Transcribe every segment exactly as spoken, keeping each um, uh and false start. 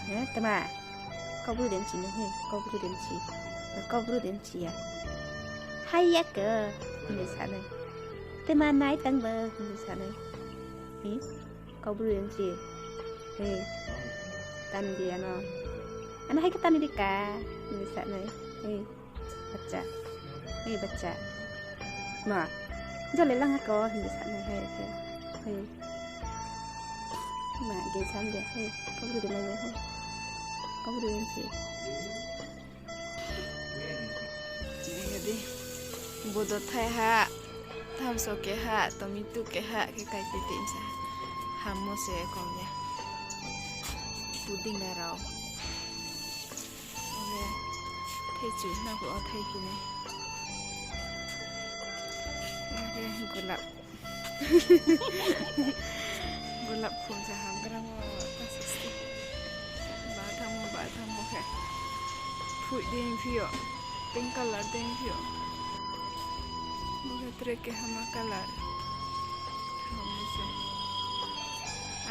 He, tma? Kaubru de mchi no, he, Kaubru de mchi. Kaubru de mchi ya. Hai ya khe, hing ye sa nai. Tma nai tang bo, hing ye sa nai. He, Kaubru de mchi. He, tani di ano. Ano hai khe tani di ka, hing ye sa nai. He. Bacha. Hei, bacha. Ma. Jole lang ako, hing ye sa nai, hei, hei. Hei. Ma, ge sam de, hei. Kaubru de nai, hei. Kaubru de si. Hei, di. Bodo thai ha. Thamso keha, tomitu keha, khe kai pe tim sa. Hammo se kom ya. Pudina rao. Oke, thai chu na bo thai khe nai. Oke, gulap. Gulap khum sa hamgra mo ta sisti. Ba thangmo, ba thangmo khe. Phui dei phio. Pink colour dei phio. Oke, tre khe hama colour. Hama se.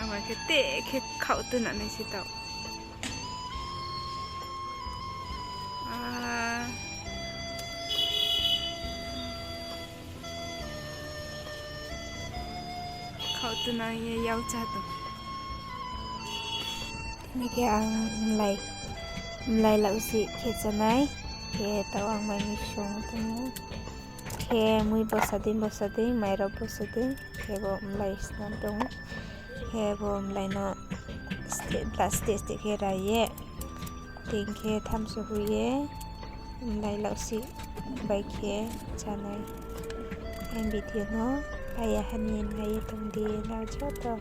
Ama khe te khe khauh tu na nai si tau. Ah. Khauh tu nang ye yau cha tong. Tini khe ang mlai, mlai lausih khe chánai. Khe tau ang mai misung tong ou. Khe mui bosa dei, bosa dei, mai rao bosa dei. Khe bo mlai snam tong ou. Khe bo mlai no ste-, bla ste ste khe ra ye. Tini khe thamso hu ye, mlai lausih bai khe chánai. Ang video no aya hani nai ye tong di nrao joto.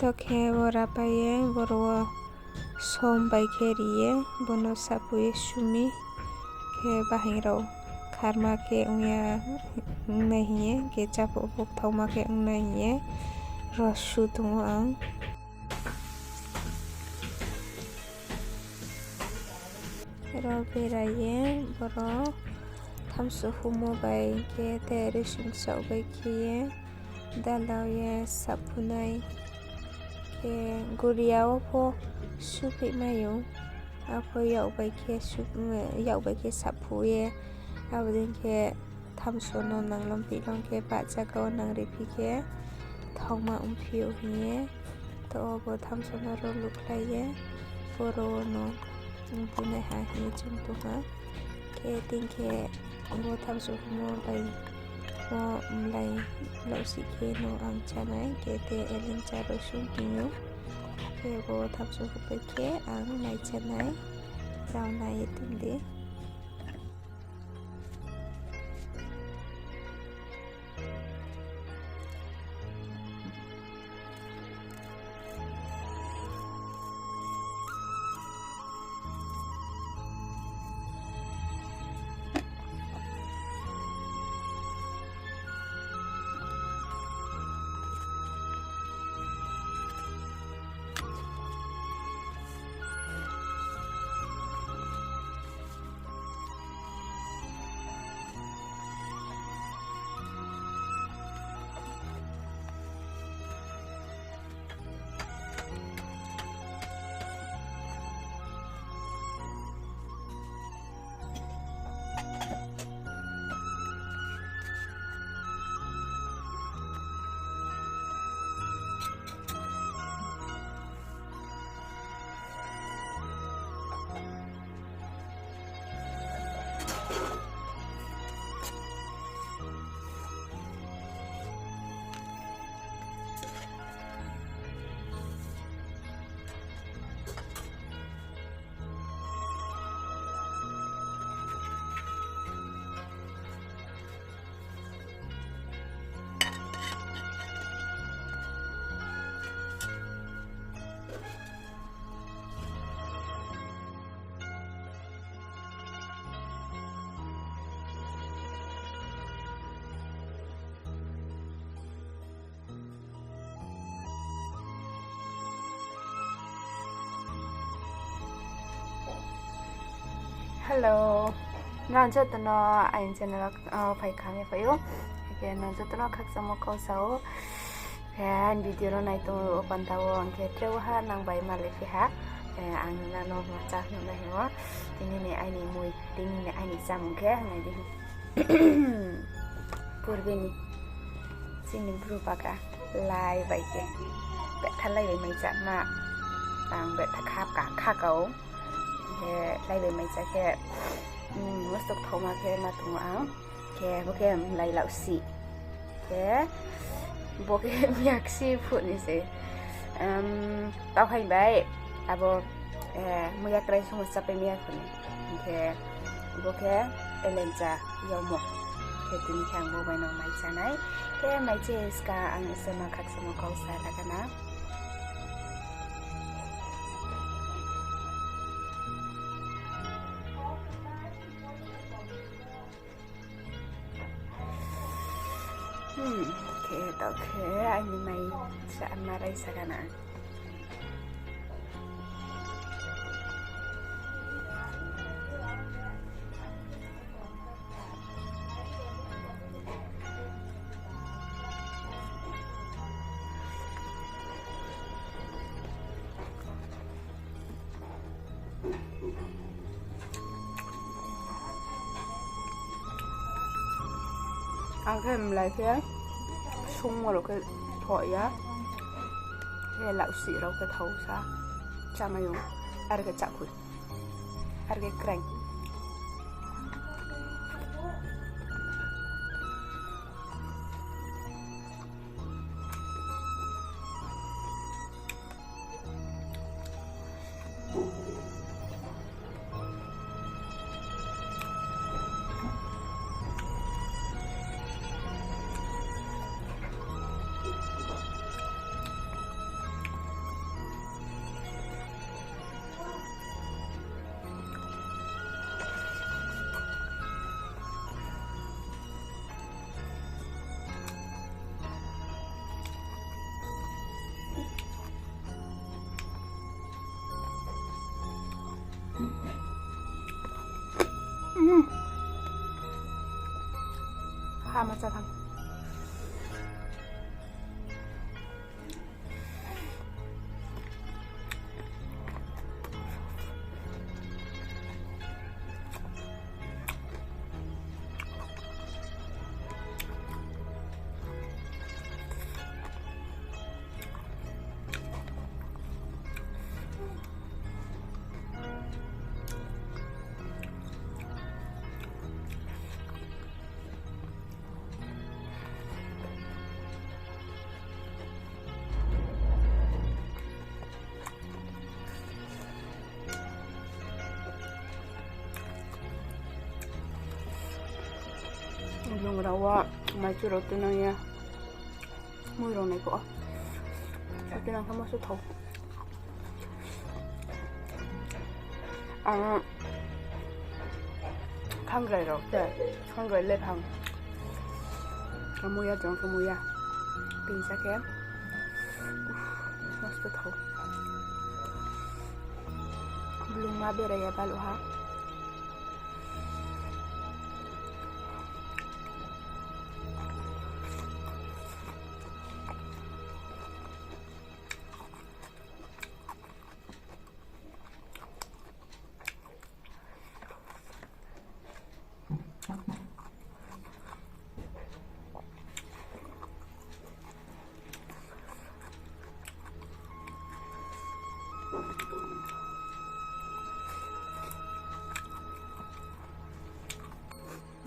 To khe bo rapai ye, boro wo som bai khe ri ye, bono saphu ye su mi, khe bahaing rao kharma khe ong ya, ong nai hing ye, khe cháphuh phuh thaoma khe ong nai hing ye, ro su tong ou ang. Ro berai ye, boro thamso humo bai khe te resing saoh bai khe ye, dalao ye saphu nai. Khe guria wo pho supheih mai ou. Apho yak bai khe su-, yak bai khe saphu ye, abo dei khe thamso no nang lom phi lom khe bahcha ka wo nang ri phi khe thaoma ongphi ou hing ye, to bo thamso no ro lukhlai ye, boro no ongphi nai ha hing ye chung tong ha. Khe tini khe bo thamso humo bai o mlai lausih khe no ang chánai, khe te eleng cha rao sung hing ou. Khe bo thamso hupai khe ang nai chánai, rao nai ye tong di. Hello, nrao joto no aini channel wo, o, phai kha ye phai ou. Khe nrao joto no khakchangmo kau sa ou. Khe aini video no nai tong ou panda wo, hing khe tre ha nang bai malai phi ha. E, ang nang no ma chá nuh nai hing ou. Tini ni aini mui, tini ni aini chámung khe nai di. Purbi ni chini bru bagra lai bai khe, betha lai bai mai chá ma. Ang betha kha ka, kha kau. Khe lai bai mai chá khe, um, mostok thauma khe ma tong ou ang. Khe bo khe mlai laosi. Khe bo khe miyaksi phuh ni se. Um, tau hai bai, abo, eh, muya krai sung wo chápai miya kho ni. Khe bo khe elencha yamo. Khe tini khe ang bo bai no mai chá nai. Khe mai chá ska ang se ma khakchangmo kau sa ra gana. Hmm, khe to khe aini mai sa ma rai sa gana. Ang khe mlai khe sungmo rao khe thoh ya, khe laosi rao khe thao sa chámai ou, are khe chákhui, are khe kraing. Ha ma chá thang. Blung rao wo maichu rao tuinang ye. Mui rao nai pho. Tuinang khe mo se thao. Ang khangrai rao khe, khangrai lephang. Khe muya, jang khe muya. Pingsa khe. Uff, nosto thao. Blung ma berai ya baluh ha.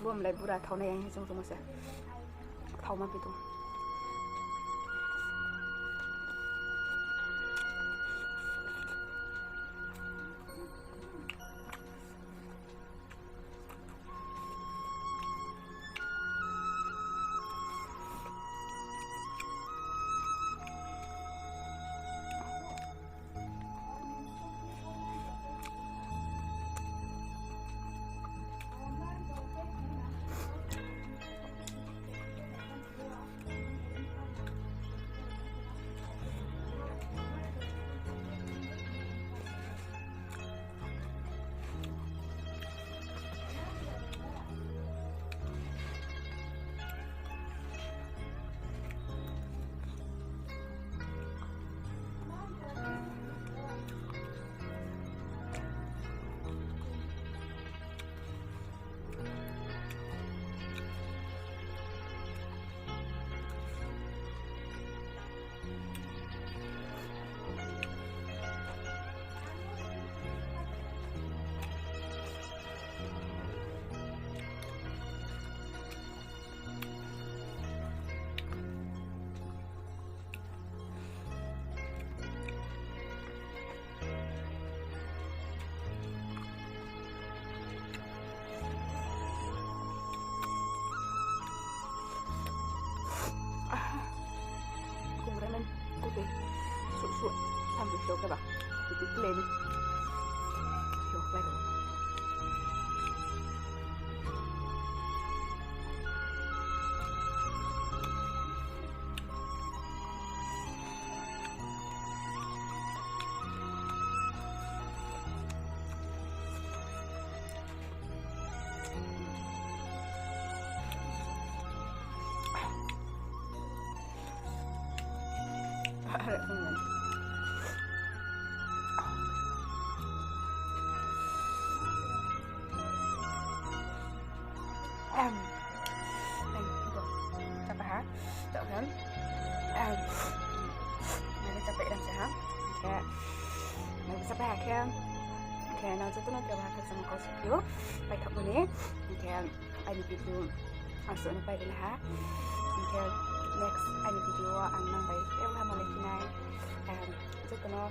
Bo mlai bura thaonai yang hing chung chung se. Thaoma phi tong. Em, em, go. Chapa ha. Tok khe. Em. Mai chapa iram se ha. Khe. Mai chapa ha khe. Khe nang joto no khe ba khe sama kau siphiu. Pai thak mani. Khe aini video ang so no pai rina ha. Khe next aini video ang nang bai khe ha malai phinai. Em, joto no.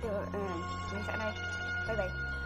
To, em, mai sa nai. Bye bye.